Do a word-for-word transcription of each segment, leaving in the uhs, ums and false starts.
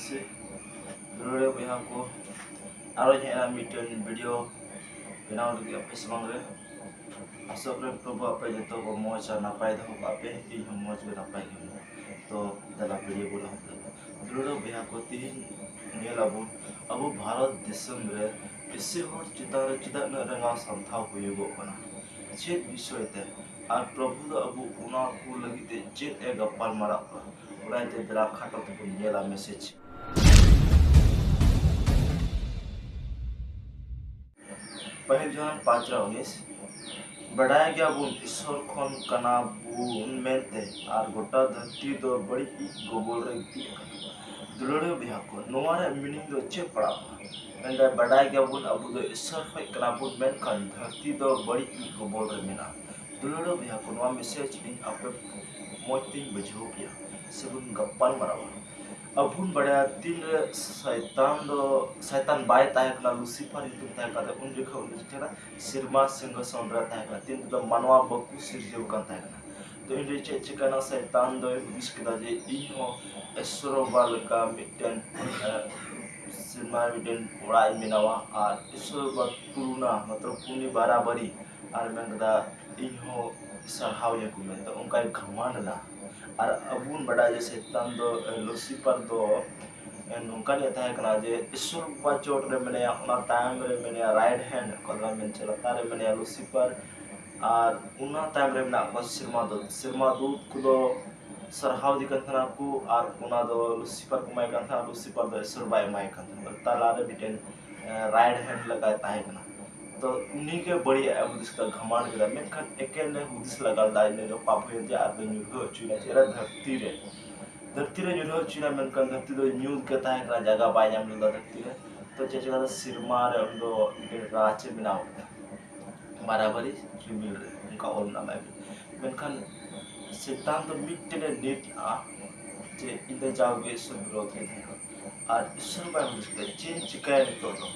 ᱥᱮ ᱫᱩᱞᱟᱹᱲᱤᱭᱟᱹ ᱵᱚᱭᱦᱟ ᱠᱚ, ᱟᱨᱚᱧ ᱦᱮᱡ ᱮᱱᱟ ᱢᱤᱫᱴᱮᱱ ᱵᱷᱤᱰᱤᱭᱳ ᱵᱮᱱᱟᱣ ᱞᱟᱹᱜᱤᱫ ᱟᱯᱮ ᱥᱟᱢᱟᱝ ᱨᱮ᱾ ᱟᱥᱚᱜ ᱨᱮ ᱯᱨᱚᱵᱷᱩ ᱟᱯᱮ ᱡᱚᱛᱚ ᱠᱚ ᱢᱚᱡᱽ ᱟᱨ ᱱᱟᱯᱟᱭ ᱫᱚᱦᱚ ᱠᱟᱜ ᱯᱮ, ᱤᱧ ᱦᱚᱸ ᱢᱚᱡᱽ ᱜᱮ ᱱᱟᱯᱟᱭ ᱜᱮ ᱢᱮᱱᱟᱹᱧᱟ᱾ ᱛᱚ ᱫᱮᱞᱟ ᱵᱷᱤᱰᱤᱭᱳ ᱵᱚᱱ ᱮᱦᱚᱵ ᱞᱮᱜᱮ᱾ ᱫᱩᱞᱟᱹᱲᱤᱭᱟᱹ ᱵᱚᱭᱦᱟ ᱠᱚ, ᱛᱤᱦᱤᱧ ᱧᱮᱞ ᱟᱵᱚᱱ ᱟᱵᱚ ᱵᱷᱟᱨᱚᱛ ᱫᱤᱥᱚᱢ ᱨᱮ ᱤᱥᱤ ᱦᱚᱲ ᱪᱮᱛᱟᱱ ᱨᱮ ᱪᱮᱫᱟᱜ ᱩᱱᱟᱹᱜ ᱨᱟᱸᱜᱟᱣ ᱥᱟᱢᱴᱷᱟᱣ ᱦᱩᱭᱩᱜᱚᱜ ᱠᱟᱱᱟ, ᱪᱮᱫ ᱵᱤᱥᱚᱭ ᱛᱮ, ᱟᱨ ᱯᱨᱚᱵᱷᱩ ᱫᱚ ᱟᱵᱚ ᱚᱱᱟ ᱠᱚ ᱞᱟᱹᱜᱤᱫ ᱛᱮ ᱪᱮᱫ ᱮ ᱜᱟᱯᱟᱞ ᱢᱟᱨᱟᱣ ᱠᱟᱱᱟ, ᱚᱱᱟ ᱤᱭᱟᱹᱛᱮ ᱫᱮᱞᱟ ᱠᱷᱟᱴᱚ ᱛᱮᱵᱚᱱ ᱧᱮᱞᱟ ᱢᱮᱥᱮᱡᱽ᱾ ᱯᱟᱹᱦᱤᱞ ᱡᱚᱦᱟᱱ ᱯᱟᱸᱪ ᱨᱮ ᱩᱱᱤᱥ, ᱵᱟᱰᱟᱭ ᱜᱮᱭᱟᱵᱚᱱ ᱤᱥᱚᱨ ᱠᱷᱚᱱ ᱠᱟᱱᱟ ᱵᱚᱱ ᱢᱮᱱᱛᱮ, ᱟᱨ ᱜᱚᱴᱟ ᱫᱷᱟᱹᱨᱛᱤ ᱫᱚ ᱵᱟᱹᱲᱤᱡ ᱤᱡ ᱜᱚᱵᱚᱞ ᱨᱮ ᱜᱤᱛᱤᱡ ᱟᱠᱟᱱᱟ᱾ ᱫᱩᱞᱟᱹᱲᱤᱭᱟᱹ ᱵᱚᱭᱦᱟ ᱠᱚ, ᱱᱚᱣᱟ ᱨᱮᱭᱟᱜ ᱢᱤᱱᱤᱝ ᱫᱚ ᱪᱮᱫ ᱯᱟᱲᱟᱜ ᱠᱟᱱᱟ? ᱢᱮᱱᱫᱟᱭ, ᱵᱟᱰᱟᱭ ᱜᱮᱭᱟᱵᱚᱱ ᱟᱵᱚ ᱫᱚ ᱤᱥᱚᱨ ᱠᱷᱚᱱ ᱠᱟᱱᱟ ᱵᱚᱱ, ᱢᱮᱱᱠᱷᱟᱱ ᱫᱷᱟᱹᱨᱛᱤ ᱫᱚ ᱵᱟᱹᱲᱤᱡ ᱤᱡ ᱜᱚᱵᱚᱞ ᱨᱮ ᱢᱮᱱᱟᱜᱼᱟ᱾ ᱫᱩᱞᱟᱹᱲᱤᱭᱟᱹ ᱵᱚᱭᱦᱟ ᱠᱚ, ᱱᱚᱣᱟ ᱢᱮᱥᱮᱡᱽ ᱤᱧ ᱟᱯᱮ ᱢᱚᱡᱽ ᱛᱤᱧ ᱵᱩᱡᱷᱟᱹᱣ ᱯᱮᱭᱟ, ᱥᱮᱵᱚᱱ ᱜᱟᱯᱟᱞ ᱢᱟᱨᱟᱣᱟ᱾ ᱟᱵᱚ ᱵᱚᱱ ᱵᱟᱲᱟᱭᱟ ᱛᱤᱱᱨᱮ ᱥᱟᱭᱛᱟᱱ ᱫᱚ, ᱥᱟᱭᱛᱟᱱ ᱵᱟᱭ ᱛᱟᱦᱮᱸ ᱠᱟᱱᱟ, ᱞᱩᱥᱤᱯᱷᱟᱨ ᱧᱩᱛᱩᱢ ᱛᱟᱦᱮᱸ ᱠᱟᱱ ᱛᱟᱭᱟ, ᱩᱱ ᱡᱚᱠᱷᱚᱱ ᱩᱱᱤ ᱫᱚ ᱪᱮᱫ ᱠᱟᱱᱟ? ᱥᱮᱨᱢᱟ ᱥᱤᱝᱦᱟᱥᱚᱱ ᱨᱮ ᱛᱟᱦᱮᱸ ᱠᱟᱱᱟ, ᱛᱤᱱ ᱛᱮᱫᱚ ᱢᱟᱱᱣᱟ ᱵᱟᱠᱚ ᱥᱤᱨᱡᱟᱹᱣ ᱠᱟᱱ ᱛᱟᱦᱮᱸ ᱠᱟᱱᱟ᱾ ᱛᱚ ᱤᱧᱨᱮ ᱪᱮᱫ ᱪᱤᱠᱟᱹᱱᱟ, ᱥᱟᱭᱛᱟᱱ ᱫᱚᱭ ᱦᱩᱫᱤᱥ ᱠᱮᱫᱟ ᱡᱮ ᱤᱧ ᱦᱚᱸ ᱤᱥᱥᱚᱨ ᱵᱟᱵᱟ ᱞᱮᱠᱟ ᱢᱤᱫᱴᱮᱱ, ᱮ, ᱥᱮᱨᱢᱟ ᱨᱮ ᱢᱤᱫᱴᱮᱱ ᱚᱲᱟᱜ ᱤᱧ ᱵᱮᱱᱟᱣᱟ ᱟᱨ ᱤᱥᱥᱚᱨ ᱵᱟᱵᱟ ᱛᱩᱞᱚᱱᱟ, ᱢᱚᱛᱞᱚᱵ ᱩᱱᱤ ᱵᱟᱨᱟᱵᱟᱨᱤ, ᱟᱨ ᱢᱮᱱ ᱠᱮᱫᱟ ᱤᱧ ᱦᱚᱸ ᱥᱟᱨᱦᱟᱣ ᱤᱧᱟᱹ ᱠᱚ ᱢᱮᱱᱛᱮ, ᱚᱱᱠᱟᱭ ᱜᱷᱟᱢᱟᱱᱰ ᱮᱫᱟ᱾ ᱟᱨ ᱟᱵᱚ ᱵᱚᱱ ᱵᱟᱰᱟᱭᱟ ᱡᱮ ᱥᱟᱭᱛᱟᱱ ᱫᱚ, ᱮ, ᱞᱩᱥᱤᱯᱷᱟᱨ ᱫᱚ, ᱮ, ᱱᱚᱝᱠᱟᱱᱤᱡ ᱛᱟᱦᱮᱸ ᱠᱟᱱᱟ ᱡᱮ ᱤᱥᱥᱚᱨ ᱵᱟᱵᱟ ᱪᱚᱴ ᱨᱮ ᱢᱮᱱᱟᱭᱟ, ᱚᱱᱟ ᱛᱟᱭᱚᱢ ᱨᱮ ᱢᱮᱱᱟᱭᱟ ᱨᱟᱭᱤᱴ ᱦᱮᱱᱰ, ᱚᱠᱟ ᱫᱚ ᱢᱮᱱ ᱪᱮᱫ ᱞᱟᱛᱟᱨ ᱨᱮ ᱢᱮᱱᱟᱭᱟ ᱞᱩᱥᱤᱯᱷᱟᱨ, ᱟᱨ ᱚᱱᱟ ᱛᱟᱭᱚᱢ ᱨᱮ ᱢᱮᱱᱟᱜ ᱠᱚᱣᱟ ᱥᱮᱨᱢᱟ ᱫᱩᱛ᱾ ᱥᱮᱨᱢᱟ ᱫᱩᱛ ᱠᱚᱫᱚ ᱥᱟᱨᱦᱟᱣ ᱤᱫᱤ ᱠᱟᱱ ᱛᱟᱦᱮᱱᱟ ᱠᱚ, ᱟᱨ ᱚᱱᱟ ᱫᱚ ᱞᱩᱥᱤᱯᱷᱟᱨ ᱠᱚ ᱮᱢᱟᱭ ᱠᱟᱱ ᱛᱟᱦᱮᱱᱟ, ᱞᱩᱥᱤᱯᱷᱟᱨ ᱫᱚ ᱤᱥᱥᱚᱨ ᱵᱟᱭ ᱮᱢᱟᱭ ᱠᱟᱱ ᱛᱟᱦᱮᱱᱟ, ᱛᱟᱞᱟᱨᱮ ᱢᱤᱫᱴᱮᱱ, ᱮ, ᱨᱟᱭᱤᱴ ᱦᱮᱱᱰ ᱞᱮᱠᱟᱭ ᱛᱟᱦᱮᱸ ᱠᱟᱱᱟ᱾ ᱛᱚ ᱩᱱᱤᱜᱮ ᱵᱟᱹᱲᱤᱡ ᱟᱜ ᱮ ᱦᱩᱫᱤᱥ ᱠᱮᱫᱟ, ᱜᱷᱟᱢᱟᱱᱰ ᱠᱮᱫᱟ, ᱢᱮᱱᱠᱷᱟᱱ ᱮᱠᱮᱱ ᱮ ᱦᱩᱫᱤᱥ ᱞᱟᱜᱟᱣ ᱞᱮᱫᱟ, ᱤᱱᱟᱹ ᱫᱚ ᱯᱟᱯ ᱦᱩᱭᱮᱱ ᱛᱟᱭᱟ, ᱟᱨ ᱫᱚ ᱧᱩᱨᱦᱟᱹ ᱦᱚᱪᱚᱭᱮᱱᱟ ᱪᱮᱫ ᱨᱮ? ᱫᱷᱟᱹᱨᱛᱤ ᱨᱮ᱾ ᱫᱷᱟᱹᱨᱛᱤ ᱨᱮ ᱧᱩᱨᱦᱟᱹ ᱦᱚᱪᱚᱭᱮᱱᱟ, ᱢᱮᱱᱠᱷᱟᱱ ᱫᱷᱟᱹᱨᱛᱤ ᱫᱚ ᱧᱩᱛ ᱜᱮ ᱛᱟᱦᱮᱸ ᱠᱟᱱᱟ, ᱡᱟᱭᱜᱟ ᱵᱟᱭ ᱧᱟᱢ ᱞᱮᱫᱟ ᱫᱷᱟᱹᱨᱛᱤ ᱨᱮ᱾ ᱛᱚ ᱪᱮᱫ ᱪᱤᱠᱟᱹ ᱠᱮᱫᱟ? ᱥᱮᱨᱢᱟ ᱨᱮ ᱩᱱᱤ ᱫᱚ ᱢᱤᱫᱴᱮᱱ ᱨᱟᱡᱽ ᱮ ᱵᱮᱱᱟᱣ ᱠᱮᱫᱟ, ᱵᱟᱨᱟᱵᱟᱨᱤ ᱨᱤᱢᱤᱞ ᱨᱮ, ᱚᱱᱠᱟ ᱚᱞ ᱢᱮᱱᱟᱜᱼᱟ ᱵᱟᱭᱵᱮᱞ᱾ ᱢᱮᱱᱠᱷᱟᱱ ᱥᱮᱛᱟᱱ ᱫᱚ ᱢᱤᱫᱴᱮᱱ ᱮ ᱱᱤᱛ ᱟ ᱡᱮ ᱤᱧ ᱫᱚ ᱡᱟᱣᱜᱮ ᱤᱥᱥᱚᱨ ᱵᱤᱨᱳᱫᱷ ᱨᱮ ᱛᱟᱦᱮᱸ ᱠᱟᱱᱟ᱾ ᱟᱨ ᱤᱥᱥᱚᱨ ᱵᱟᱭ ᱦᱩᱫᱤᱥ ᱠᱮᱫᱟ, ᱪᱮᱫ ᱤᱧ ᱪᱤᱠᱟᱹᱭᱟ ᱱᱤᱛᱚᱜ ᱫᱚ?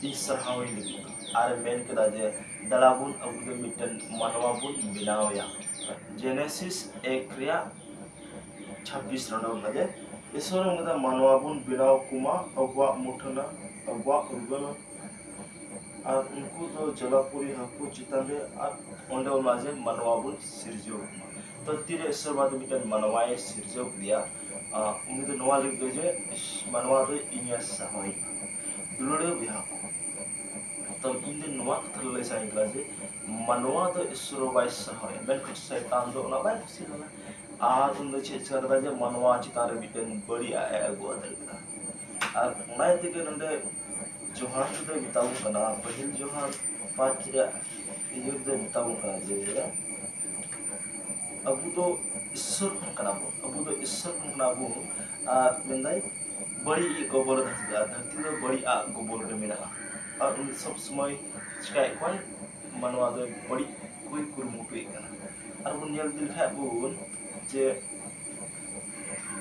ᱤᱧ ᱥᱟᱨᱦᱟᱣ ᱤᱧ ᱞᱟᱹᱜᱤᱫ ᱫᱚ᱾ ᱟᱨ ᱮ ᱢᱮᱱ ᱠᱮᱫᱟ ᱡᱮ, ᱫᱮᱞᱟ ᱵᱚᱱ ᱟᱵᱚ ᱫᱚ ᱢᱤᱫᱴᱮᱱ ᱢᱟᱱᱣᱟ ᱵᱚᱱ ᱵᱮᱱᱟᱣ ᱮᱭᱟ᱾ ᱡᱮᱱᱮᱥᱤᱥ ᱮᱠ ᱨᱮᱭᱟᱜ ᱪᱷᱟᱵᱵᱤᱥ ᱨᱮ ᱚᱸᱰᱮ ᱵᱚᱱ ᱠᱟᱫᱮ, ᱤᱥᱚᱨ ᱢᱮᱱᱫᱟ ᱢᱟᱱᱣᱟ ᱵᱚᱱ ᱵᱮᱱᱟᱣ ᱠᱚᱢᱟ ᱟᱵᱚᱣᱟᱜ ᱢᱩᱴᱷᱟᱹᱱᱟ, ᱟᱵᱚᱣᱟᱜ ᱩᱨᱜᱟᱹᱱᱟ, ᱟᱨ ᱩᱱᱠᱩ ᱫᱚ ᱡᱚᱞᱟᱯᱩᱨᱤ ᱦᱟᱹᱠᱩ ᱪᱮᱛᱟᱱ ᱨᱮ, ᱟᱨ ᱚᱸᱰᱮ ᱚᱱᱟ ᱡᱮ ᱢᱟᱱᱣᱟ ᱵᱚᱱ ᱥᱤᱨᱡᱟᱹᱣ ᱠᱚᱢᱟ᱾ ᱛᱚ ᱛᱤᱨᱮ ᱤᱥᱚᱨ ᱵᱟᱫ ᱢᱤᱫᱴᱮᱱ ᱢᱟᱱᱣᱟᱭ ᱥᱤᱨᱡᱟᱹᱣ ᱠᱮᱫᱮᱭᱟ, ᱟᱨ ᱩᱱᱤ ᱫᱚ ᱱᱚᱣᱟ ᱞᱟᱹᱜᱤᱫ ᱡᱮ ᱢᱟᱱᱣᱟ ᱫᱚ ᱤᱧᱮ ᱥᱟᱦᱟᱣᱤᱧ ᱢᱟ᱾ ᱫᱩᱞᱟᱹᱲᱤᱭᱟᱹ ᱵᱚᱭᱦᱟ ᱠᱚ, ᱛᱚ ᱤᱧ ᱫᱚ ᱱᱚᱣᱟ ᱠᱟᱛᱷᱟ ᱞᱟᱹᱭ ᱥᱟᱱᱟᱧ ᱠᱟᱱᱟ ᱡᱮ ᱢᱟᱱᱣᱟ ᱫᱚ ᱤᱥᱚᱨ ᱵᱟᱭ ᱥᱟᱦᱟᱣᱮᱭᱟ, ᱢᱮᱱᱠᱷᱟᱱ ᱥᱟᱭᱛᱟᱱ ᱫᱚ ᱚᱱᱟ ᱵᱟᱭ ᱠᱩᱥᱤᱭᱟᱜ ᱠᱟᱱᱟ᱾ ᱟᱨ ᱩᱱᱤ ᱫᱚ ᱪᱮᱫ ᱪᱤᱠᱟᱹ ᱠᱮᱫᱟ ᱡᱮ ᱢᱟᱱᱣᱟ ᱪᱮᱛᱟᱱ ᱨᱮ ᱢᱤᱫᱴᱮᱱ ᱵᱟᱹᱲᱤᱡ ᱟᱜ ᱮ ᱟᱹᱜᱩ ᱟᱫᱮ ᱠᱟᱱᱟ᱾ ᱟᱨ ᱚᱱᱟ ᱤᱭᱟᱹ ᱛᱮᱜᱮ ᱱᱚᱰᱮ ᱡᱚᱦᱟᱱ ᱫᱚᱭ ᱢᱮᱛᱟ ᱵᱚᱱ ᱠᱟᱱᱟ, ᱯᱟᱹᱦᱤᱞ ᱡᱚᱦᱟᱱ ᱯᱟᱸᱪ ᱨᱮᱭᱟᱜ ᱤᱭᱟᱹ ᱨᱮᱫᱚᱭ ᱢᱮᱛᱟ ᱵᱚᱱ ᱠᱟᱱᱟ ᱡᱮ ᱟᱵᱚ ᱫᱚ ᱤᱥᱥᱚᱨ ᱠᱷᱚᱱ ᱠᱟᱱᱟ ᱵᱚᱱ, ᱟᱵᱚ ᱫᱚ ᱤᱥᱥᱚᱨ ᱠᱷᱚᱱ ᱠᱟᱱᱟ ᱵᱚᱱ᱾ ᱟᱨ ᱢᱮᱱᱫᱟᱭ ᱵᱟᱹᱲᱤᱡ ᱤᱡ ᱜᱚᱵᱚᱞ ᱨᱮ ᱫᱷᱟᱹᱨᱛᱤ, ᱟᱨ ᱫᱷᱟᱹᱨᱛᱤ ᱫᱚ ᱵᱟᱹᱲᱤᱡ ᱟᱜ ᱜᱚᱵᱚᱞ ᱨᱮ ᱢᱮᱱᱟᱜᱼᱟ᱾ ᱟᱨ ᱩᱱᱤ ᱥᱚᱵ ᱥᱚᱢᱚᱭ ᱪᱤᱠᱟᱭᱮᱫ ᱠᱚᱣᱟᱭ, ᱢᱟᱱᱣᱟ ᱫᱚ ᱵᱟᱹᱲᱤᱡ ᱠᱚᱭ ᱠᱩᱨᱩᱢᱩᱴᱩᱭᱮᱫ ᱠᱟᱱᱟ᱾ ᱟᱨ ᱵᱚᱱ ᱧᱮᱞ ᱤᱫᱤ ᱞᱮᱠᱷᱟᱡ ᱵᱚᱱ ᱡᱮ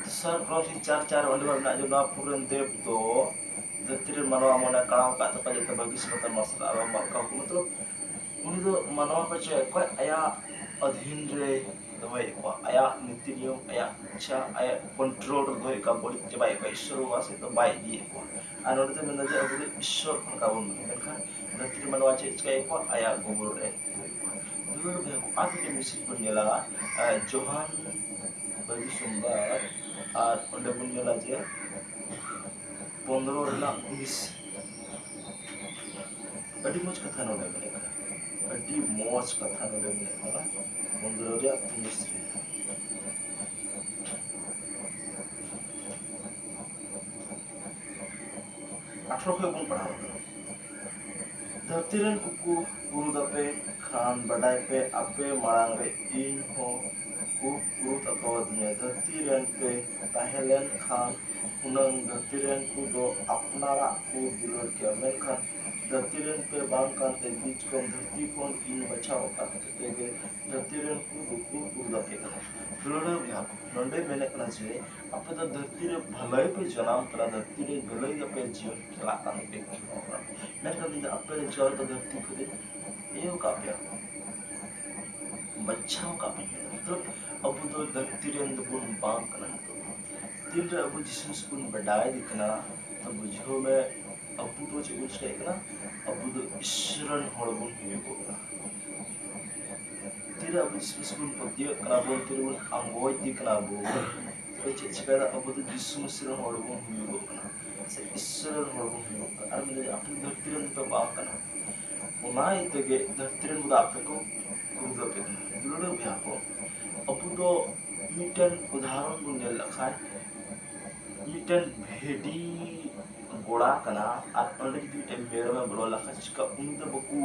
ᱫᱚᱥᱟᱨ ᱜᱨᱚᱱᱛᱷ ᱪᱟᱨ ᱪᱟᱨ ᱚᱸᱰᱮ ᱢᱟ ᱢᱮᱱᱟᱜᱼᱟ ᱡᱮ ᱱᱚᱣᱟ ᱯᱩᱨ ᱨᱮᱱ ᱫᱮᱵ ᱫᱚ ᱫᱷᱟᱹᱨᱛᱤ ᱨᱮ ᱢᱟᱱᱣᱟ ᱢᱚᱱᱮ ᱠᱟᱲᱟᱣ ᱟᱠᱟᱫ ᱛᱟᱠᱚᱣᱟ ᱡᱟᱛᱮ ᱵᱷᱟᱹᱜᱤ ᱥᱚᱸᱜᱮ ᱛᱮ ᱢᱟᱨᱥᱟᱞ ᱟᱨ ᱢᱟᱨᱠᱟ ᱠᱚ, ᱢᱚᱛᱞᱚᱵ ᱩᱱᱤ ᱫᱚ ᱢᱟᱱᱣᱟ ᱠᱚ ᱪᱮᱫ ᱠᱚᱣᱟ ᱟᱭᱟᱜ ᱟᱹᱫᱷᱤᱱ ᱨᱮ ᱫᱚᱦᱚᱭᱮᱫ ᱠᱚᱣᱟ, ᱟᱭᱟᱜ ᱱᱤᱛᱤ ᱱᱤᱭᱚᱢ, ᱟᱭᱟᱜ ᱤᱪᱪᱷᱟ, ᱟᱭᱟᱜ ᱠᱚᱱᱴᱨᱳᱞ ᱨᱮ ᱫᱚᱦᱚᱭᱮᱫ ᱠᱚᱣᱟ, ᱵᱟᱹᱲᱤᱡ ᱪᱟᱵᱟᱭᱮᱫ ᱠᱚᱣᱟ, ᱤᱥᱥᱚᱨ ᱵᱟᱵᱟ ᱥᱮᱫ ᱫᱚ ᱵᱟᱭ ᱤᱫᱤᱭᱮᱫ ᱠᱚᱣᱟ᱾ ᱟᱨ ᱱᱚᱰᱮ ᱫᱚ ᱢᱮᱱᱫᱟ ᱡᱮ ᱟᱵᱚ ᱫᱚ ᱤᱥᱥᱚᱨ ᱠᱷᱚᱱ ᱠᱟᱵᱚᱱ ᱢᱮᱱᱠᱷᱟᱱ ᱫᱷᱟᱹᱨᱛᱤ ᱨᱮ ᱢᱟᱱᱣᱟ ᱪᱮᱫ ᱪᱤᱠᱟᱹᱭᱮᱫ ᱠᱚᱣᱟ? ᱟᱭᱟᱜ ᱜᱚᱵᱚᱞ ᱨᱮ ᱫᱩᱞᱟᱹᱲ ᱵᱚᱭᱦᱟ ᱠᱚ, ᱟᱨ ᱢᱤᱫᱴᱮᱱ ᱢᱤᱥᱤᱡ ᱵᱚᱱ ᱧᱮᱞᱟ, ᱮ, ᱡᱳᱦᱟᱱ ᱵᱟᱹᱜᱤ ᱥᱳᱢᱵᱟᱨ, ᱟᱨ ᱚᱸᱰᱮ ᱵᱚᱱ ᱧᱮᱞᱟ ᱡᱮ ᱯᱚᱱᱨᱚ ᱨᱮᱱᱟᱜ ᱩᱱᱤᱥ᱾ ᱟᱹᱰᱤ ᱢᱚᱡᱽ ᱠᱟᱛᱷᱟ ᱱᱚᱰᱮ ᱢᱮᱱᱟᱜ ᱠᱟᱱᱟ, ᱟᱹᱰᱤ ᱢᱚᱡᱽ ᱠᱟᱛᱷᱟ ᱱᱚᱰᱮ ᱢᱮᱱᱟᱜ ᱠᱟᱱᱟ᱾ ᱯᱚᱱᱨᱚ ᱨᱮᱭᱟᱜ ᱩᱱᱤᱥ ᱨᱮ, ᱟᱴᱷᱨᱚ ᱠᱷᱚᱱ ᱵᱚᱱ ᱯᱟᱲᱦᱟᱣ ᱠᱟᱱᱟ᱾ ᱫᱷᱟᱹᱨᱛᱤ ᱨᱮᱱ ᱠᱚᱠᱚ ᱩᱨᱩᱫᱟᱯᱮ ᱠᱷᱟᱱ ᱵᱟᱰᱟᱭ ᱯᱮ, ᱟᱯᱮ ᱢᱟᱲᱟᱝ ᱨᱮ ᱤᱧ ᱦᱚᱸ ᱠᱚ ᱩᱨᱩᱫ ᱟᱠᱟᱣᱟᱫᱤᱧᱟ᱾ ᱫᱷᱟᱹᱨᱛᱤ ᱨᱮᱱ ᱯᱮ ᱛᱟᱦᱮᱸ ᱞᱮᱱ ᱠᱷᱟᱱ ᱦᱩᱱᱟᱹᱝ ᱫᱷᱟᱹᱨᱛᱤ ᱨᱮᱱ ᱠᱚᱫᱚ ᱟᱯᱱᱟᱨᱟᱜ ᱠᱚ ᱫᱩᱞᱟᱹᱲ ᱠᱮᱭᱟ, ᱢᱮᱱᱠᱷᱟᱱ ᱫᱷᱟᱹᱨᱛᱤ ᱨᱮᱱ ᱯᱮ ᱵᱟᱝ ᱠᱟᱱᱛᱮ ᱵᱤᱪ ᱠᱷᱚᱱ ᱫᱷᱟᱹᱨᱛᱤ ᱠᱷᱚᱱ ᱤᱧ ᱵᱟᱪᱷᱟᱣ ᱟᱠᱟᱫ ᱯᱮ ᱛᱮᱜᱮ ᱫᱷᱟᱹᱨᱛᱤ ᱨᱮᱱ ᱠᱚ ᱫᱚᱠᱚ ᱩᱨᱩᱫᱟᱯᱮ ᱠᱟᱱᱟ᱾ ᱫᱩᱞᱟᱹᱲ ᱵᱚᱭᱦᱟ ᱠᱚ, ᱱᱚᱰᱮ ᱢᱮᱱᱮᱫ ᱠᱟᱱᱟ ᱡᱮ ᱟᱯᱮ ᱫᱚ ᱫᱷᱟᱹᱨᱛᱤ ᱨᱮ ᱵᱷᱟᱹᱞᱟᱹᱭ ᱯᱮ ᱡᱟᱱᱟᱢ ᱠᱟᱱᱟ, ᱫᱷᱟᱹᱨᱛᱤ ᱨᱮ ᱵᱷᱟᱹᱞᱟᱹᱭ ᱜᱮᱯᱮ ᱡᱤᱭᱚᱱ ᱪᱟᱞᱟᱜ ᱠᱟᱱ ᱛᱟᱯᱮ ᱠᱷᱮᱞᱚᱜ ᱠᱟᱱᱟ᱾ ᱢᱮᱱᱠᱷᱟᱱ ᱤᱧ ᱫᱚ ᱟᱯᱮ ᱨᱮ ᱪᱤᱠᱟ ᱞᱮᱠᱟ ᱫᱷᱟᱹᱨᱛᱤ ᱠᱷᱚᱱᱤᱧ ᱤᱭᱟᱹ ᱟᱠᱟᱫ ᱯᱮᱭᱟ, ᱵᱟᱪᱷᱟᱣ ᱟᱠᱟᱫ ᱯᱮᱭᱟ᱾ ᱢᱚᱛᱞᱚᱵ ᱟᱵᱚ ᱫᱚ ᱫᱷᱟᱹᱨᱛᱤ ᱨᱮᱱ ᱫᱚᱵᱚᱱ ᱵᱟᱝ ᱠᱟᱱᱟ ᱱᱤᱛᱚᱜ ᱫᱚ᱾ ᱛᱤᱱᱨᱮ ᱟᱵᱚ ᱡᱤᱥᱩ ᱢᱟᱹᱥᱤ ᱵᱚᱱ ᱵᱟᱰᱟᱭᱮᱫᱮ ᱠᱟᱱᱟ, ᱛᱚ ᱵᱩᱡᱷᱟᱹᱣ ᱢᱮ, ᱟᱵᱚ ᱫᱚ ᱪᱮᱫ ᱵᱚᱱ ᱪᱤᱠᱟᱹᱭᱮᱫ ᱠᱟᱱᱟ? ᱟᱵᱚ ᱫᱚ ᱤᱥᱥᱚᱨ ᱨᱮᱱ ᱦᱚᱲ ᱵᱚᱱ ᱦᱩᱭᱩᱜᱚᱜ ᱠᱟᱱᱟ᱾ ᱛᱤᱨᱮ ᱟᱵᱚ ᱡᱤᱥᱩ ᱢᱟᱹᱥᱤ ᱵᱚᱱ ᱯᱟᱹᱛᱭᱟᱹᱜ ᱠᱟᱱᱟ ᱵᱚᱱ, ᱛᱤᱨᱮ ᱵᱚᱱ ᱟᱸᱜᱚᱪ ᱮᱫᱮ ᱠᱟᱱᱟ ᱵᱚᱱ, ᱛᱚ ᱪᱮᱫ ᱪᱤᱠᱟᱹᱭᱮᱫᱟ? ᱟᱵᱚ ᱫᱚ ᱡᱤᱥᱩ ᱢᱟᱹᱥᱤ ᱨᱮᱱ ᱦᱚᱲ ᱵᱚᱱ ᱦᱩᱭᱩᱜᱚᱜ ᱠᱟᱱᱟ, ᱥᱮ ᱤᱥᱥᱚᱨ ᱨᱮᱱ ᱦᱚᱲ ᱵᱚᱱ ᱦᱩᱭᱩᱜᱚᱜ ᱠᱟᱱᱟ᱾ ᱟᱨ ᱢᱤᱫ ᱫᱷᱟᱣ, ᱟᱯᱮ ᱫᱷᱟᱹᱨᱛᱤ ᱨᱮᱱ ᱫᱚ ᱵᱟᱝ ᱠᱟᱱᱟ, ᱚᱱᱟ ᱤᱭᱟᱹ ᱛᱮᱜᱮ ᱫᱷᱟᱹᱨᱛᱤ ᱨᱮᱱ ᱠᱚᱫᱚ ᱟᱯᱮ ᱠᱚ ᱠᱷᱩᱫᱟᱹ ᱯᱮ ᱠᱟᱱᱟ᱾ ᱫᱩᱞᱟᱹᱲ ᱵᱚᱭᱦᱟ ᱠᱚ, ᱟᱵᱚ ᱫᱚ ᱢᱤᱫᱴᱮᱱ ᱩᱫᱟᱦᱚᱨᱚᱱ ᱵᱚᱱ ᱧᱮᱞ ᱞᱮᱠᱷᱟᱱ, ᱢᱤᱫᱴᱮᱱ ᱵᱷᱤᱰᱤ ᱜᱚᱲᱟ ᱠᱟᱱᱟ, ᱟᱨ ᱚᱸᱰᱮ ᱡᱩᱫᱤ ᱢᱤᱫᱴᱮᱱ ᱢᱮᱨᱚᱢᱮ ᱵᱚᱞᱚ ᱞᱮᱠᱷᱟᱱ, ᱪᱤᱠᱟ ᱩᱱᱤ ᱫᱚ ᱵᱟᱠᱚ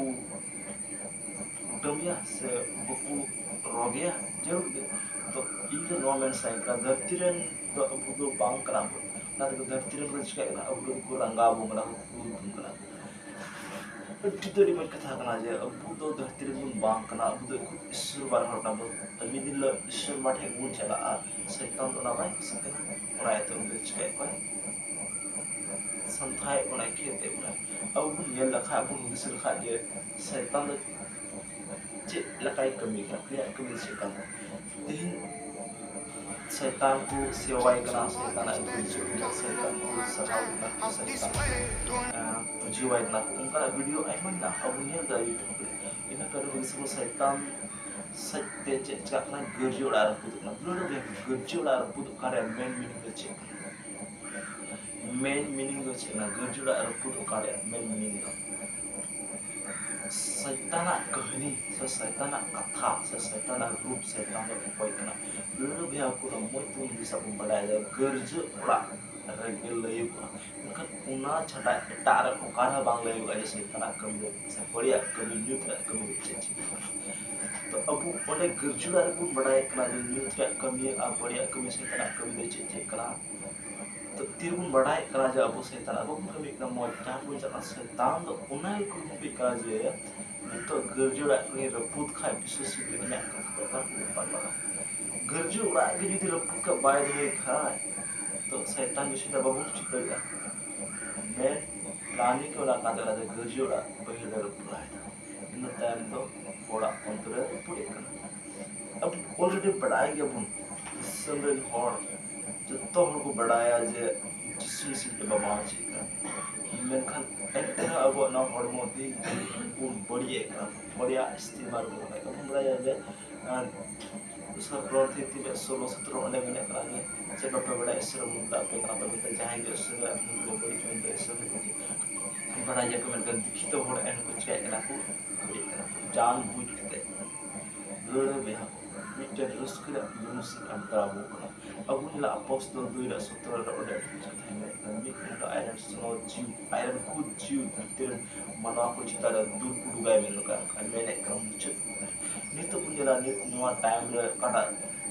ᱠᱩᱴᱟᱹᱢᱮᱭᱟ ᱥᱮ ᱵᱟᱠᱚ ᱨᱚᱜᱮᱭᱟ? ᱡᱟᱹᱨᱩᱲ ᱜᱮ᱾ ᱛᱚ ᱤᱧ ᱫᱚ ᱱᱚᱣᱟ ᱢᱮᱱ ᱥᱟᱱᱟᱧ ᱠᱟᱱᱟ, ᱫᱷᱟᱹᱨᱛᱤ ᱨᱮᱱ ᱫᱚ ᱟᱵᱚ ᱫᱚ ᱵᱟᱝ ᱠᱟᱱᱟ ᱵᱚᱱ᱾ ᱚᱱᱟ ᱛᱮᱜᱮ ᱫᱷᱟᱹᱨᱛᱤ ᱨᱮᱱ ᱠᱚ ᱪᱤᱠᱟᱹᱜ ᱠᱟᱱᱟ? ᱟᱵᱚ ᱫᱚ ᱠᱚ ᱨᱟᱸᱜᱟᱣ ᱵᱚᱱ ᱠᱟᱱᱟ, ᱠᱚ ᱠᱷᱩᱫ ᱵᱚᱱ ᱠᱟᱱᱟ᱾ ᱟᱹᱰᱤ ᱫᱚ ᱟᱹᱰᱤ ᱢᱚᱡᱽ ᱠᱟᱛᱷᱟ ᱠᱟᱱᱟ ᱡᱮ ᱟᱵᱚ ᱫᱚ ᱫᱷᱟᱹᱨᱛᱤ ᱨᱮᱱ ᱵᱚᱱ ᱵᱟᱝ ᱠᱟᱱᱟ, ᱟᱵᱚ ᱫᱚ ᱮᱠᱷᱚᱱ ᱤᱥᱥᱚᱨ ᱵᱟᱨ ᱦᱚᱲ ᱠᱟᱱᱟ ᱵᱚᱱ᱾ ᱟᱨ ᱢᱤᱫ ᱫᱤᱱ ᱦᱤᱞᱳᱜ ᱤᱥᱥᱚᱨ ᱢᱟ ᱴᱷᱮᱱ ᱵᱚᱱ ᱪᱟᱞᱟᱜᱼᱟ᱾ ᱥᱚᱭᱛᱟᱱ ᱫᱚ ᱚᱱᱟ ᱵᱟᱭ ᱠᱩᱥᱤᱜ ᱠᱟᱱᱟ, ᱚᱱᱟ ᱤᱭᱟᱹᱛᱮ ᱩᱱᱤ ᱫᱚ ᱪᱤᱠᱟᱹᱭᱮᱫ ᱠᱚᱣᱟᱭ? ᱥᱟᱱᱛᱷᱟᱭᱮᱫ ᱵᱚᱱᱟᱭ, ᱠᱷᱮᱫ ᱮᱫ ᱵᱚᱱᱟᱭ᱾ ᱟᱵᱚ ᱵᱚᱱ ᱧᱮᱞ ᱞᱮᱠᱷᱟᱡ, ᱟᱵᱚ ᱵᱚᱱ ᱦᱩᱫᱤᱥ ᱞᱮᱠᱷᱟᱡ ᱡᱮ ᱥᱚᱭᱛᱟᱱ ᱫᱚ ᱪᱮᱫ ᱞᱮᱠᱟᱭ ᱠᱟᱹᱢᱤ ᱠᱟᱱᱟ, ᱩᱱᱤᱭᱟᱜ ᱠᱟᱹᱢᱤ ᱫᱚ ᱪᱮᱫ ᱠᱟᱱᱟ? ᱛᱮᱦᱮᱧ ᱥᱚᱭᱛᱟᱱ ᱠᱚ ᱥᱮᱣᱟᱭ ᱠᱟᱱᱟ, ᱥᱚᱭᱛᱟᱱᱟᱜ ᱜᱩᱨᱡᱟᱹ ᱠᱟᱱᱟ, ᱥᱚᱭᱛᱟᱱ ᱠᱚ ᱥᱟᱨᱦᱟᱣ ᱠᱟᱱᱟ, ᱥᱚᱭᱛᱟᱱ, ᱟᱸ, ᱯᱩᱡᱟᱹᱣᱟᱭ ᱠᱟᱱᱟ᱾ ᱚᱱᱠᱟᱱᱟᱜ ᱵᱷᱤᱰᱤᱭᱳ ᱟᱭᱢᱟ ᱢᱮᱱᱟᱜᱼᱟ, ᱟᱵᱚ ᱧᱮᱞ ᱮᱫᱟ YouTube ᱨᱮ᱾ ᱤᱱᱟᱹ ᱛᱟᱭᱱᱚᱢ ᱥᱚᱭᱛᱟᱱ ᱥᱮᱫ ᱛᱮ ᱪᱮᱫ ᱪᱮᱠᱟᱜ ᱠᱟᱱᱟ? ᱜᱟᱹᱨᱡᱟᱹ ᱚᱲᱟᱜ ᱨᱟᱹᱯᱩᱫᱚᱜ ᱠᱟᱱᱟ᱾ ᱫᱩᱞᱟᱹᱲ ᱨᱮ ᱜᱟᱹᱨᱡᱟᱹ ᱚᱲᱟᱜ ᱨᱟᱹᱯᱩᱫᱚᱜ ᱠᱟᱱ ᱨᱮᱭᱟᱜ ᱢᱮᱱ ᱢᱤᱱᱤᱝ ᱫᱚ ᱪᱮᱫ ᱠᱟᱱᱟ? ᱢᱮᱱ ᱢᱤᱱᱤᱝ ᱫᱚ ᱪᱮᱫ ᱠᱟᱱᱟ? ᱜᱟᱹᱨᱡᱟᱹ ᱚᱲᱟᱜ ᱨᱟᱹᱯᱩᱫᱚᱜ ᱠᱟᱱ ᱨᱮᱭᱟᱜ ᱢᱮᱱ ᱢᱤᱱᱤᱝ ᱫᱚ ᱥᱚᱭᱛᱟᱱᱟᱜ ᱠᱟᱹᱦᱱᱤ ᱥᱮ ᱥᱚᱭᱛᱟᱱᱟᱜ ᱠᱟᱛᱷᱟ ᱥᱮ ᱥᱚᱭᱛᱟᱱᱟᱜ ᱨᱩᱯ, ᱥᱚᱭᱛᱟᱱ ᱫᱚ ᱚᱠᱚᱭ ᱠᱟᱱᱟ? ᱫᱩᱞᱟᱹᱲ ᱵᱚᱭᱦᱟ ᱠᱚ ᱫᱚ ᱢᱚᱡᱽ ᱛᱮᱵᱚᱱ ᱦᱩᱫᱤᱥᱟ, ᱵᱚᱱ ᱵᱟᱰᱟᱭᱟ ᱡᱮ ᱜᱟᱹᱨᱡᱟᱹ ᱚᱲᱟᱜ ᱨᱮᱜᱮ ᱞᱟᱹᱭᱚᱜᱼᱟ, ᱢᱮᱱᱠᱷᱟᱱ ᱚᱱᱟ ᱪᱷᱟᱰᱟ ᱮᱴᱟᱜ ᱨᱮ ᱚᱠᱟ ᱨᱮᱦᱚᱸ ᱵᱟᱝ ᱞᱟᱹᱭᱚᱜᱼᱟ ᱡᱮ ᱥᱚᱭᱛᱟᱱᱟᱜ ᱠᱟᱹᱢᱤ ᱫᱚ ᱥᱮ ᱵᱟᱹᱲᱤᱡᱟᱜ ᱠᱟᱹᱢᱤ, ᱧᱩᱛ ᱨᱮᱭᱟᱜ ᱠᱟᱹᱢᱤ ᱫᱚ ᱪᱮᱫ ᱪᱮᱫ ᱠᱟᱱᱟ᱾ ᱛᱚ ᱟᱵᱚ ᱚᱸᱰᱮ ᱜᱟᱹᱨᱡᱟᱹ ᱚᱲᱟᱜ ᱨᱮᱵᱚᱱ ᱵᱟᱰᱟᱭ ᱠᱟᱱᱟ ᱡᱮ ᱧᱩᱛ ᱨᱮᱭᱟᱜ ᱠᱟᱹᱢᱤ ᱟᱨ ᱵᱟᱹᱲᱤᱡᱟᱜ ᱠᱟᱹᱢᱤ, ᱥᱚᱭᱛᱟᱱᱟᱜ ᱠᱟᱹᱢᱤ ᱫᱚ ᱪᱮᱫ ᱪᱮᱫ ᱠᱟᱱᱟ᱾ ᱛᱚ ᱛᱤᱨᱮᱵᱚᱱ ᱵᱟᱰᱟᱭᱮᱫ ᱠᱟᱱᱟ ᱡᱮ ᱟᱵᱚ ᱥᱚᱭᱛᱟᱱᱟᱜ ᱵᱟᱵᱚᱱ ᱠᱟᱹᱢᱤᱭᱮᱫ ᱠᱟᱱᱟ, ᱢᱚᱡᱽ ᱡᱟᱦᱟᱸ ᱵᱚᱱ ᱪᱟᱞᱟᱜ ᱠᱟᱱᱟ, ᱥᱚᱭᱛᱟᱱ ᱫᱚ ᱚᱱᱟ ᱜᱮ ᱠᱩᱨᱩᱢᱩᱴᱩᱭᱮᱫ ᱠᱟᱱᱟ ᱡᱮ ᱱᱤᱛᱚᱜ ᱜᱟᱹᱨᱡᱟᱹ ᱚᱲᱟᱜ ᱠᱷᱚᱱᱤᱧ ᱨᱟᱹᱯᱩᱫ ᱠᱷᱟᱡ ᱵᱤᱥᱥᱟᱹᱥ ᱥᱩᱫᱷᱟᱹ ᱤᱧᱟᱹᱜ ᱠᱟᱛᱷᱟ ᱫᱚ ᱚᱠᱟ ᱨᱮ ᱵᱟᱝ ᱯᱟᱲᱟᱜᱼᱟ᱾ ᱜᱟᱹᱨᱡᱟᱹ ᱚᱲᱟᱜ ᱜᱮ ᱡᱩᱫᱤ ᱨᱟᱹᱯᱩᱫ ᱠᱷᱟᱡ ᱵᱟᱭ ᱫᱚᱦᱚᱭ ᱠᱷᱟᱡ, ᱛᱚ ᱥᱚᱭᱛᱟᱱ ᱵᱤᱥᱚᱭ ᱫᱚ ᱵᱟᱵᱚᱱ ᱪᱤᱠᱟᱹ ᱫᱟᱲᱮᱭᱟᱜᱼᱟ᱾ ᱢᱮᱱ ᱯᱞᱟᱱᱤᱝ ᱜᱮ ᱚᱱᱟ ᱠᱟᱱ ᱛᱟᱵᱚᱱᱟ ᱡᱮ ᱜᱟᱹᱨᱡᱟᱹ ᱚᱲᱟᱜ ᱯᱟᱹᱦᱤᱞ ᱨᱮ ᱨᱟᱹᱯᱩᱫ ᱞᱟᱦᱟᱭ ᱛᱟᱵᱚᱱᱟ᱾ ᱤᱱᱟᱹ ᱛᱟᱭᱚᱢ ᱫᱚ ᱦᱚᱲᱟᱜ ᱚᱱᱛᱚᱨ ᱨᱮ ᱨᱟᱹᱯᱩᱫ ᱮᱫ ᱠᱟᱱᱟ᱾ ᱟᱵᱚ already ᱵᱟᱰᱟᱭ ᱜᱮᱭᱟᱵᱚᱱ, ᱫᱤᱥᱚᱢ ᱨᱮᱱ ᱦᱚᱲ ᱡᱚᱛᱚ ᱦᱚᱲ ᱠᱚ ᱵᱟᱰᱟᱭᱟ ᱡᱮ ᱡᱤᱥᱩ ᱢᱤᱥᱤ ᱫᱚ ᱵᱟᱵᱟ ᱢᱟᱹᱡᱷᱤ ᱠᱟᱱᱟ, ᱢᱮᱱᱠᱷᱟᱱ ᱮᱱᱛᱮ ᱨᱮᱦᱚᱸ ᱟᱵᱚᱣᱟᱜ ᱱᱚᱣᱟ ᱦᱚᱲᱢᱚ ᱛᱤ ᱵᱚᱱ ᱵᱟᱹᱲᱤᱡᱮᱫ ᱠᱟᱱᱟ, ᱵᱟᱹᱲᱤᱡᱟᱜ ᱤᱥᱛᱮᱢᱟᱞ ᱵᱚᱱ ᱠᱟᱱᱟ᱾ ᱵᱚᱱ ᱵᱟᱲᱟᱭᱟ ᱡᱮ, ᱟᱨ ᱫᱚᱥᱟᱨ ᱠᱚᱨᱤᱱᱛᱷᱤ ᱛᱤᱱᱟᱹᱜ ᱥᱳᱞᱳ ᱥᱚᱛᱨᱚ ᱚᱸᱰᱮ ᱢᱮᱱᱟᱜ ᱠᱟᱱᱟ ᱡᱮ, ᱪᱮᱫ ᱵᱟᱯᱮ ᱵᱟᱲᱟᱭᱟ ᱤᱥᱚᱨ ᱢᱮᱛᱟᱜ ᱯᱮ ᱠᱟᱱᱟ, ᱛᱚᱵᱮ ᱛᱚ ᱡᱟᱦᱟᱸᱭ ᱜᱮ ᱤᱥᱚᱨ ᱨᱮ ᱟᱯᱮ ᱫᱚ ᱵᱟᱹᱲᱤᱡ ᱢᱮᱱᱛᱮ ᱤᱥᱚᱨ ᱨᱮ ᱵᱟᱲᱟᱭ ᱜᱮᱭᱟ ᱠᱚ, ᱢᱮᱱᱠᱷᱟᱱ ᱫᱤᱠᱠᱷᱤᱛᱚ ᱦᱚᱲ ᱮᱱ ᱠᱚ ᱪᱤᱠᱟᱹᱭᱮᱫ ᱠᱟᱱᱟ ᱠᱚ, ᱵᱟᱹᱲᱤᱡ ᱠᱟᱱᱟ ᱠᱚ, ᱡᱟᱱ ᱵᱩᱡᱽ ᱠᱟᱛᱮ᱾ ᱫᱩᱞᱟᱹᱲ ᱵᱚᱭᱦᱟ ᱠᱚ, ᱢᱤᱫᱴᱮᱱ ᱨᱟᱹᱥᱠᱟᱹ ᱨᱮᱭᱟᱜ ᱡᱤᱱᱤᱥ ᱮᱢ ᱛᱟᱵᱚ ᱠᱟᱱᱟ᱾ ᱟᱵᱚ ᱧᱮᱞᱟ ᱟᱯᱚᱥᱛᱚᱞ ᱫᱩᱭ ᱨᱮᱭᱟᱜ ᱥᱚᱛᱨᱚ ᱨᱮ ᱚᱸᱰᱮ ᱠᱟᱛᱷᱟᱭ ᱢᱮᱱᱮᱫ ᱠᱟᱱᱟ, ᱢᱤᱫ ᱫᱤᱱ ᱫᱚ ᱟᱡᱨᱮᱱ ᱥᱚᱱᱚᱛ ᱡᱤᱣᱤ, ᱟᱡᱨᱮᱱ ᱠᱷᱩᱫ ᱡᱤᱣᱤ ᱫᱷᱟᱹᱨᱛᱤ ᱨᱮᱱ ᱢᱟᱱᱣᱟ ᱠᱚ ᱪᱮᱛᱟᱱ ᱨᱮ ᱫᱩᱞ ᱩᱰᱩᱠᱟᱭ ᱢᱮᱱ ᱞᱮᱠᱟ ᱟᱨ ᱢᱮᱱᱮᱫ ᱠᱟᱱᱟ ᱢᱩᱪᱟᱹᱫ ᱠᱟᱛᱷᱟ᱾ ᱱᱤᱛᱚᱜ ᱵᱚᱱ ᱧᱮᱞᱟ ᱱᱤᱛ ᱱᱚᱣᱟ ᱴᱟᱭᱤᱢ ᱨᱮ ᱚᱠᱟᱴᱟᱜ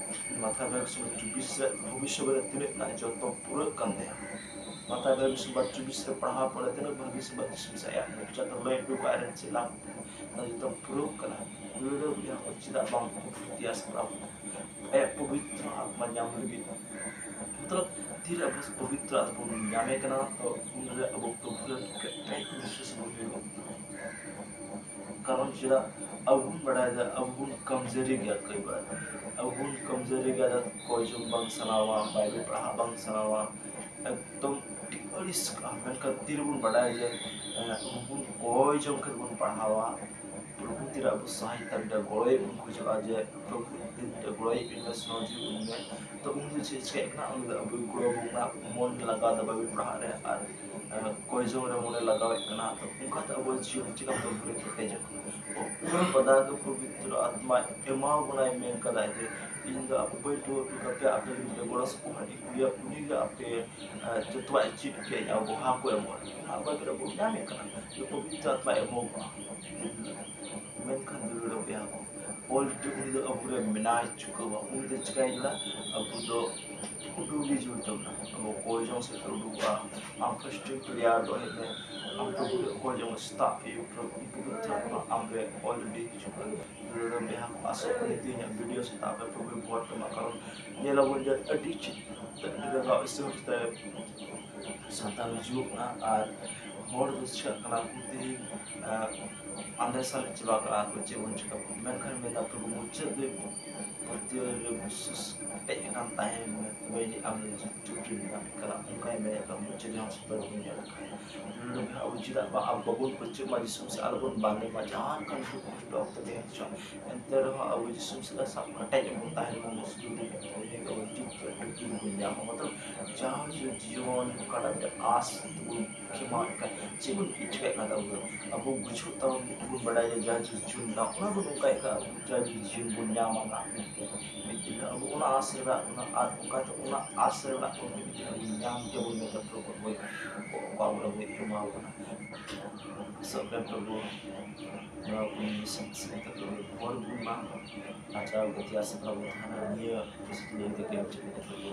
ᱢᱟᱛᱷᱟᱭ ᱵᱟᱭᱵᱮᱞ ᱥᱚᱢᱵᱟᱫ ᱪᱚᱵᱵᱤᱥ ᱨᱮ ᱵᱷᱚᱵᱤᱥᱥᱚᱛ ᱨᱮ ᱛᱤᱱᱟᱹᱜ ᱢᱮᱱᱟᱜᱼᱟ, ᱡᱚᱛᱚ ᱯᱩᱨᱟᱹᱜ ᱠᱟᱱ ᱛᱟᱭᱟ᱾ ᱢᱟᱛᱷᱟᱭ ᱵᱟᱭᱵᱮᱞ ᱥᱚᱢᱵᱟᱫ ᱪᱚᱵᱵᱤᱥ ᱨᱮ ᱯᱟᱲᱦᱟᱣ ᱯᱚᱨᱮ ᱛᱤᱱᱟᱹᱜ ᱵᱷᱟᱹᱜᱤ ᱥᱚᱢᱵᱟᱫ ᱡᱤᱥᱩ ᱢᱮᱥᱟᱭᱟ ᱢᱚᱪᱟ ᱛᱮ ᱞᱟᱹᱭ ᱦᱚᱴᱚ ᱠᱟᱜ ᱨᱮ ᱪᱮᱫ ᱞᱟᱵᱷ? ᱚᱱᱟ ᱡᱚᱛᱚ ᱯᱩᱨᱟᱹᱣ ᱠᱟᱱᱟ᱾ ᱯᱩᱨᱟᱹᱣ ᱵᱚᱭᱦᱟ ᱠᱚ ᱪᱮᱫᱟᱜ ᱵᱟᱝ ᱠᱚ ᱯᱨᱚᱛᱤᱭᱟᱥ ᱠᱟᱱᱟ? ᱟᱭᱟᱜ ᱯᱚᱵᱤᱛᱨᱚ ᱟᱛᱢᱟ ᱧᱟᱢ ᱞᱟᱹᱜᱤᱫ, ᱢᱚᱛᱞᱚᱵ ᱛᱤᱨᱮ ᱟᱵᱚ ᱯᱚᱵᱤᱛᱨᱚ ᱟᱛᱢᱟ ᱵᱚᱱ ᱧᱟᱢᱮ ᱠᱟᱱᱟ, ᱛᱚ ᱩᱱᱨᱮ ᱟᱵᱚ ᱯᱨᱚᱵᱷᱩ ᱨᱮ ᱠᱮᱴᱮᱡ ᱵᱤᱥᱣᱟᱥ ᱵᱚᱱ ᱦᱩᱭᱩᱜᱼᱟ᱾ ᱠᱟᱨᱚᱱ ᱪᱮᱫᱟᱜ ᱟᱵᱚ ᱵᱚᱱ ᱵᱟᱲᱟᱭᱟ ᱡᱮ ᱟᱵᱚ ᱵᱚᱱ ᱠᱚᱢᱡᱩᱨᱤ ᱜᱮᱭᱟ, ᱠᱚᱭ ᱵᱟᱨ ᱟᱵᱚ ᱵᱚᱱ ᱠᱚᱢᱡᱩᱨᱤ ᱜᱮᱭᱟ, ᱠᱚᱭ ᱡᱚᱢ ᱵᱟᱝ ᱥᱟᱱᱟᱣᱟ, ᱵᱟᱭᱵᱮᱞ ᱯᱟᱲᱦᱟᱜ ᱵᱟᱝ ᱥᱟᱱᱟᱣᱟ, ᱮᱠᱫᱚᱢ ᱟᱹᱰᱤ ᱟᱹᱲᱤᱥ ᱠᱟᱜᱼᱟ᱾ ᱢᱮᱱᱠᱷᱟᱱ ᱛᱤᱨᱮᱵᱚᱱ ᱵᱟᱰᱟᱭᱟ ᱡᱮ, ᱮ, ᱟᱵᱚ ᱵᱚᱱ ᱠᱚᱭ ᱡᱚᱝ ᱠᱷᱟᱱ ᱵᱚᱱ ᱯᱟᱲᱦᱟᱣᱟ, ᱯᱨᱚᱵᱷᱩ ᱛᱤᱨᱮ ᱟᱵᱚ ᱥᱟᱦᱟᱡᱽ ᱛᱟᱵᱤᱱ ᱨᱮ ᱜᱚᱲᱚᱭ ᱵᱚᱱ ᱠᱷᱚᱡᱚᱜᱼᱟ ᱡᱮ, ᱯᱨᱚᱵᱷᱩ ᱛᱤᱨᱮ ᱜᱚᱲᱚᱭ ᱵᱤᱱ ᱢᱮ, ᱥᱚᱦᱚᱡᱳᱜᱤ ᱵᱚᱱ ᱢᱮ, ᱛᱚ ᱩᱱᱤ ᱫᱚ ᱪᱮᱫ ᱪᱤᱠᱟᱹᱭᱮᱫ ᱠᱟᱱᱟ? ᱩᱱᱤ ᱫᱚ ᱟᱵᱚᱭ ᱜᱚᱲᱚ ᱟᱵᱚᱱ ᱠᱟᱱᱟ, ᱢᱚᱱ ᱞᱟᱜᱟᱣ ᱫᱚ ᱵᱟᱵᱚᱱ ᱯᱟᱲᱦᱟᱜ ᱨᱮ ᱟᱨ, ᱮ, ᱠᱚᱭ ᱡᱚᱝ ᱨᱮ ᱢᱚᱱᱮ ᱞᱟᱜᱟᱣᱮᱫ ᱠᱟᱱᱟ᱾ ᱛᱚ ᱚᱱᱠᱟᱛᱮ ᱟᱵᱚᱣᱟᱜ ᱡᱤᱭᱚᱱ ᱪᱤᱠᱟᱹ ᱛᱮ ᱵᱷᱚᱨᱮ ᱠᱮᱴᱮᱡᱚᱜ ᱠᱟᱱᱟ? ᱚᱱᱟ ᱵᱟᱫᱟ ᱫᱚ ᱯᱚᱵᱤᱛᱨᱚ ᱟᱛᱢᱟ ᱮᱢᱟᱣ ᱵᱚᱱᱟᱭ ᱢᱮᱱ ᱠᱟᱫᱟᱭ ᱡᱮ, ᱤᱧ ᱫᱚ ᱟᱯᱮ ᱵᱟᱹᱧ ᱫᱩᱲᱩᱵ ᱦᱚᱴᱚ ᱠᱟᱯᱮᱭᱟ, ᱟᱯᱮ ᱞᱟᱹᱜᱤᱫ ᱛᱮ ᱜᱚᱲᱚ ᱥᱚᱯᱚᱦᱚᱫ ᱤᱧ ᱠᱩᱞᱤᱭᱟ, ᱩᱱᱤ ᱜᱮ ᱟᱯᱮ, ᱮ, ᱡᱚᱛᱚᱣᱟᱜ ᱮ ᱪᱮᱫ ᱯᱮᱭᱟ, ᱟᱵᱚ ᱦᱟ ᱠᱚ ᱮᱢᱚᱜᱼᱟ᱾ ᱚᱱᱟ ᱵᱟᱹᱜᱤ ᱨᱮ ᱵᱚᱱ ᱧᱟᱢᱮᱫ ᱠᱟᱱᱟ ᱡᱮ ᱯᱚᱵᱤᱛᱨᱚ ᱟᱛᱢᱟ ᱮᱢᱚᱜᱚᱜᱼᱟ᱾ ᱢᱮᱱᱠᱷᱟᱱ ᱫᱩᱞᱟᱹᱲ ᱵᱚᱭᱦᱟ ᱠᱚ, already ᱩᱱᱤ ᱫᱚ ᱟᱵᱚᱨᱮ ᱢᱮᱱᱟᱭ ᱪᱩᱠᱟᱹᱣᱟ᱾ ᱩᱱᱤ ᱫᱚ ᱪᱤᱠᱟᱹᱭ ᱠᱟᱱᱟ? ᱟᱵᱚ ᱫᱚ ᱩᱰᱩᱠ ᱜᱮ ᱡᱟᱹᱨᱩᱲ ᱛᱟᱵᱚᱱᱟ᱾ ᱟᱵᱚ ᱠᱚᱭ ᱡᱚᱝ ᱥᱮᱫ ᱛᱮ ᱩᱰᱩᱠᱚᱜᱼᱟ᱾ ᱟᱢ fasting prayer ᱫᱚᱦᱚᱭ ᱢᱮ᱾ ᱟᱢ ᱯᱨᱚᱵᱷᱩ ᱴᱷᱮᱱ ᱠᱚᱭ ᱡᱚᱝ ᱥᱮᱛᱟᱜ ᱟᱹᱭᱩᱵ ᱯᱨᱚᱵᱷᱩ ᱯᱚᱵᱤᱛᱨᱚ ᱟᱛᱢᱟ ᱟᱢᱨᱮ already ᱦᱤᱡᱩᱜ ᱠᱟᱱᱟ᱾ ᱫᱩᱞᱟᱹᱲ ᱵᱚᱭᱦᱟ ᱠᱚ, ᱟᱥᱚᱜ ᱠᱟᱹᱱᱟᱹᱧ ᱛᱮᱦᱮᱧᱟᱜ video ᱥᱮᱛᱟᱜ ᱟᱯᱮ ᱯᱨᱚᱵᱷᱩᱭ ᱵᱚᱦᱚᱛ ᱛᱟᱢᱟ, ᱠᱟᱨᱚᱱ ᱧᱮᱞ ᱟᱵᱚᱱ ᱡᱮ ᱟᱹᱰᱤ ᱪᱤ-, ᱟᱹᱰᱤ ᱨᱟᱸᱜᱟᱣ ᱤᱥᱟᱹᱨ ᱛᱮ ᱥᱟᱱᱛᱟᱲ ᱦᱤᱡᱩᱜ ᱠᱟᱱᱟ ᱟᱨ ᱦᱚᱲ ᱫᱚ ᱪᱤᱠᱟᱹᱜ ᱠᱟᱱᱟ, ᱩᱱᱠᱩ ᱛᱮᱜᱮ, ᱟᱸ, ᱟᱸᱫᱮ ᱥᱟᱨᱮᱡ ᱪᱟᱵᱟ ᱠᱟᱜᱼᱟ ᱠᱚ, ᱪᱮᱫ ᱵᱚᱱ ᱪᱤᱠᱟᱹ ᱠᱚᱣᱟ᱾ ᱢᱮᱱᱠᱷᱟᱱ ᱢᱮᱱᱫᱟ ᱯᱨᱚᱵᱷᱩ, ᱢᱩᱪᱟᱹᱫ ᱫᱚ ᱯᱟᱹᱛᱭᱟᱹᱣ ᱨᱮ ᱵᱤᱥᱥᱟᱹᱥ ᱠᱮᱴᱮᱡ ᱟᱠᱟᱱ ᱛᱟᱦᱮᱱ ᱢᱮ, ᱛᱚᱵᱮ ᱟᱹᱱᱤᱡ ᱟᱢ ᱫᱚ ᱡᱤᱛᱩ ᱨᱮ ᱢᱮᱱᱟᱜ ᱢᱮ ᱠᱟᱱᱟ᱾ ᱚᱱᱠᱟᱭ ᱢᱮᱱᱮᱫ ᱠᱟᱱᱟ, ᱢᱩᱪᱟᱹᱫ ᱨᱮᱦᱚᱸ ᱥᱩᱯᱟᱨ ᱵᱚᱱ ᱧᱮᱞ ᱟᱠᱟᱫ᱾ ᱟᱵᱚ ᱡᱩᱫᱤ ᱵᱟᱵᱚᱱ ᱯᱟᱹᱪᱟᱹᱜ ᱢᱟ, ᱡᱤᱥᱩ ᱢᱟᱥᱤ ᱟᱞᱚᱵᱚᱱ ᱵᱟᱝ ᱞᱟᱹᱭ ᱢᱟ, ᱡᱟᱦᱟᱸ ᱠᱟᱱ ᱥᱩᱠ ᱠᱚᱥᱴᱚ ᱚᱠᱛᱚ ᱨᱮ ᱦᱮᱡ ᱦᱚᱪᱚᱜ, ᱮᱱᱛᱮ ᱨᱮᱦᱚᱸ ᱟᱵᱚ ᱡᱤᱥᱩ ᱢᱟᱥᱤ ᱥᱟᱵ ᱠᱮᱴᱮᱡ ᱵᱚᱱ ᱛᱟᱦᱮᱱ ᱢᱟ, ᱢᱩᱥᱠᱤᱞ ᱨᱮ ᱩᱱᱤ ᱟᱵᱚ ᱡᱤᱛ ᱨᱮ ᱟᱹᱰᱤ ᱵᱚᱱ ᱧᱟᱢᱟ᱾ ᱢᱚᱛᱞᱚᱵ ᱡᱟᱦᱟᱸ ᱡᱤᱭᱚᱱ ᱚᱠᱟᱴᱟᱜ ᱢᱤᱫᱴᱮᱱ ᱟᱥ ᱵᱚᱱ ᱠᱷᱮᱢᱟᱣᱮᱫ ᱠᱟᱱ, ᱪᱮᱫ ᱵᱚᱱ ᱤᱪᱪᱷᱟᱹᱭᱮᱫ ᱠᱟᱱ ᱛᱟᱵᱚᱱᱟ, ᱟᱵᱚ ᱵᱩᱡᱷᱟᱹᱣ ᱛᱟᱵᱚᱱ ᱵᱚᱱ ᱵᱟᱰᱟᱭᱟ ᱡᱟᱦᱟᱸ ᱡᱤᱱᱤᱥ ᱡᱤᱭᱚᱱ ᱢᱮᱱᱟᱜᱼᱟ, ᱚᱱᱟ ᱵᱚᱱ ᱱᱚᱝᱠᱟᱭᱮᱫ ᱠᱟᱱ, ᱡᱟᱦᱟᱸ ᱡᱤᱱᱤᱥ ᱡᱤᱭᱚᱱ ᱵᱚᱱ ᱧᱟᱢᱟ ᱱᱟᱦᱟᱜ ᱢᱤᱫ ᱫᱤᱱ᱾ ᱢᱤᱫ ᱫᱤᱱ ᱟᱵᱚ ᱚᱱᱟ ᱟᱥ ᱨᱮᱱᱟᱜ, ᱚᱱᱟ ᱟᱨ ᱚᱱᱠᱟᱛᱮ ᱚᱱᱟ ᱟᱥ ᱨᱮᱱᱟᱜ ᱵᱚᱱ ᱢᱤᱫ ᱫᱤᱱ ᱟᱵᱚ ᱧᱟᱢ ᱜᱮᱭᱟᱵᱚᱱ ᱢᱮᱱᱛᱮ ᱯᱨᱚᱵᱷᱩ ᱚᱠᱚᱭ ᱚᱠᱟ ᱵᱚᱱ ᱟᱵᱚᱭ ᱮᱢᱟ ᱵᱚᱱᱟ᱾ ᱥᱚᱵ ᱨᱮᱱ ᱯᱨᱚᱵᱷᱩ ᱱᱚᱣᱟ ᱠᱚ ᱢᱤᱥᱚᱱ ᱥᱮᱫ ᱛᱮ ᱦᱚᱲ ᱵᱚᱱ ᱢᱟ ᱟᱨ ᱡᱟᱣ ᱜᱮ ᱛᱮᱭᱟᱨ ᱥᱟᱯᱲᱟᱣ ᱵᱚᱱ ᱛᱟᱦᱮᱱᱟ᱾ ᱱᱤᱭᱟᱹ ᱯᱚᱨᱤᱥᱛᱷᱤᱛᱤ ᱞᱟᱹᱭ ᱛᱮᱜᱮ ᱢᱩᱪᱟᱹᱫ ᱠᱮᱫᱟ ᱯᱨᱚᱵᱷᱩ᱾